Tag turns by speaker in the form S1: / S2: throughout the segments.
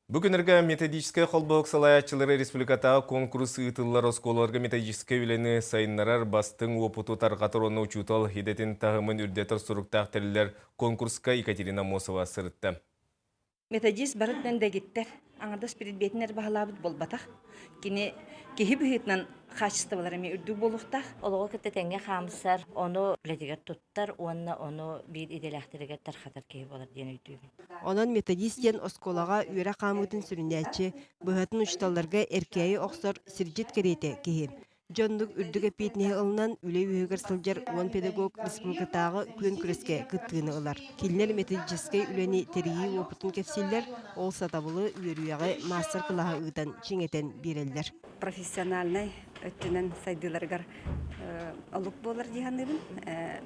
S1: Бу күннэргэ методическай холбоһук салайааччылары республикатааҕы конкурс ыытыллар оскуолаларга методическай үлэни сайыннарар бастыҥ уопуту тарҕатар уонна учуутал идэтин таһымын үрдэтэр соруктаах тэриллэр конкурска Екатерина Аммосова сырытта.
S2: Методист барытынан дэгиттэр, аҥардас предметин эрэ баһылаабыт буолбатах. Кини киһи быһыытынан хаачыстыбалара эмиэ үрдүк буолуохтаах.
S3: Олоҕу кытта тэҥҥэ хаамсар, ону үлэтигэр туттар уонна ону биир идэлээхтэригэр тархатар киһи буолар диэн өйдүүбүн.
S4: Онон методист диэн оскуолаҕа үөрэх хаамыытын сүрүннээччи, быһатын учууталларга эркээйи охсор сирдьит кэриэтэ киһи. Дьэ оннук үрдүк эппиэтинэһи ылынан, үлэ үөһүгэр сылдьар 10 педагог республикатааҕы күөн күрэскэ кыттыыны ылар. Кинилэр методическай үлэни тэрийии уопутун кэпсииллэр, ол сатабылы, үөрүйэҕи маастар-кылааһы ыытан чиҥэтэн биэрэллэр.
S5: Профессиональнай өттүнэн сайдыыларыгар олук буолар дии саныыбын.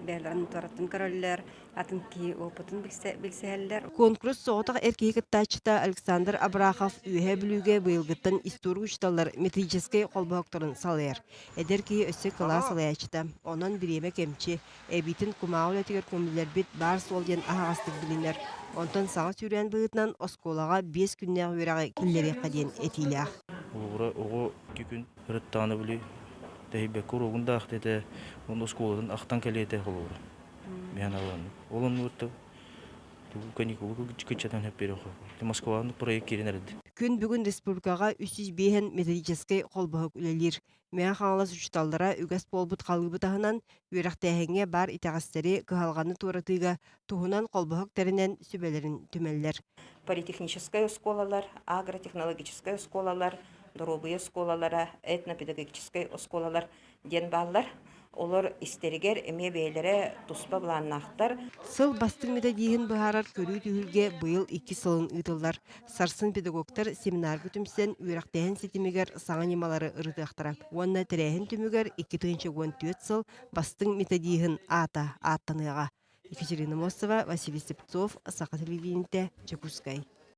S5: Бэйэлэрин туораттан көрөллөр, атын киһи опытын билсэһэллэр.
S4: Куонкурус соҕотох эр киһи кыттааччыта Александр Абрахов Үөһээ Бүлүүгэ быйылгыттан историк учууталлар методическай холбоһуктарын салайар. Эдэр киһи өссө кылаас салайааччыта. Онон бириэмэ кэмчи, эбиитин кумааҕы үлэтигэр көмүллэрбит баар суол диэн аһаҕастык билинэр. Онтон саҥа сүүрээн быһыытынан оскуолаҕа 5 күннээх үөрэҕи киллэриэххэ диэн этиилээх.
S6: Холобура, оҕо 2 күн ырыттаҕына били тэһийбэккэ уруогун да аахта этэ, уонна оскуолатын ахтан кэлиэ этэ холобура. Биһэн алан. Ол оннугар каникулы кыччатан хөп Москваны проект киирэн эрэлди.
S4: Күн бүгүн республикаҕа 305 методическай холбоһук үлэлиир. Мэҥэ Хаҥалас учууталлара үгэс буолбут халыыбы таһынан үөрэхтээһиҥҥэ баар итэҕэстэри, кыһалҕаны туоратыыга туһунан холбоһук тэринэн сүбэлэрин түмэллэр.
S2: Политехническай оскуолалар, агротехнологическай оскуолалар, доруобуйа оскуолалара, этнопедагогическай оскуолалар диэн бааллар. Олор истэригэр эмиэ бэйэлэрэ туспа былааннаахтар.
S4: Сыл бастыҥ методиһын быһаарар көрүү түһүлгэ быйыл иккис сылын ыытыллар. Сарсын педагогтар семинарга түмсэн үөрэхтээһин ситимигэр саҥа ньымалары ырытыахтара уонна тэрээһин түмүгэр 2014 сыл бастыҥ методиһын аата ааттаныаҕа. Екатерина Мостова, Василий Слепцов, Саха телевидениетэ, Дьокуускай.